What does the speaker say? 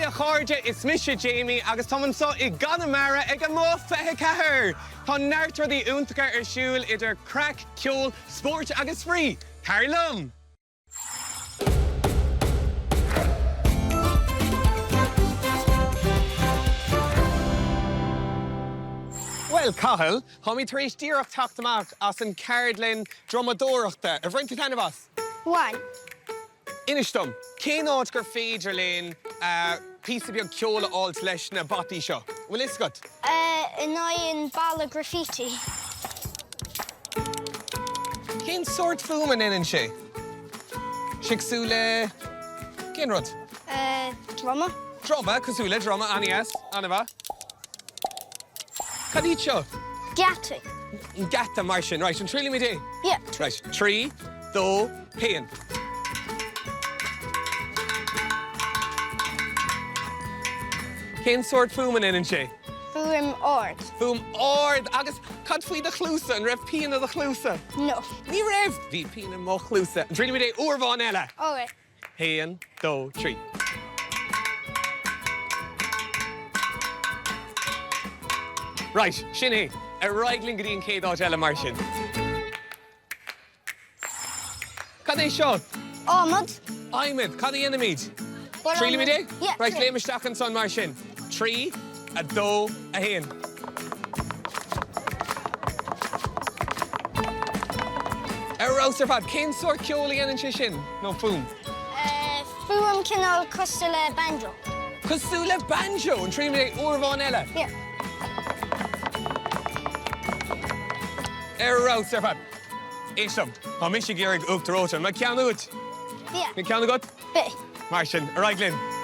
Haigh a chairde, is mise Jamie agus táim anseo i gConamara ag Amuigh 24! Tá neart rudaí iontacha ar siúl idir craic, ceol, spóirt agus spraoi! Tar liom! Bhuel, Cathal, táimid tar éis díreach teacht amach as an ceardlann drumadóireachta. Ar bhain tú taitneamh as? Bhain. Inis dom, cén áit gur féidir linn píosa beag ceoil a fháilt leis na bataí seo? An bhfuil fhios agat? In aghaidh an balla graffiti. Cén sórt fuaim a ndéanann sé? Sé cosúil le cén rud? Druma. Druma, cosúil le druma, an-dheas, an-mhaith. Cad iad seo? Geataí. Geata mar sin. Right, an dtriailfimid é? Yeah. Right, 3, 2, 1. Cén sórt fuaim a ndéanann sé? Fuaim ard. Fuaim ard! Agus cad faoi do chluasa? An raibh pian i do chluasa? No. Ní raibh! Bhí pian i mo chluasa. An dtriailfimid é uair amháin eile? Ok. Haon, dó, trí. Right, sin é. Ar aghaidh linn go dtí an chéad áit eile mar sin. Cad é seo? Adhmad. Adhmad. Cad a dhéanfaimid? Triailfimid é? Yeah. Right, léim isteach ansan mar sin. 3, 2, 1. Ar fheabhas ar fad. Cén sórt ceoil a dhéanann sé sin? Nó fuaim? Fuaim cineál cosúil le banjo. Cosúil le banjo! An dtriailfimid é uair amháin eile? Yeah. Ar fheabhas ar fad. Éist liom, tá mise ag iarraidh uachtar reoite. An mbeidh ceann uait? Yeah. Níl ceann agat? Beidh. Mar sin, ar aghaidh linn!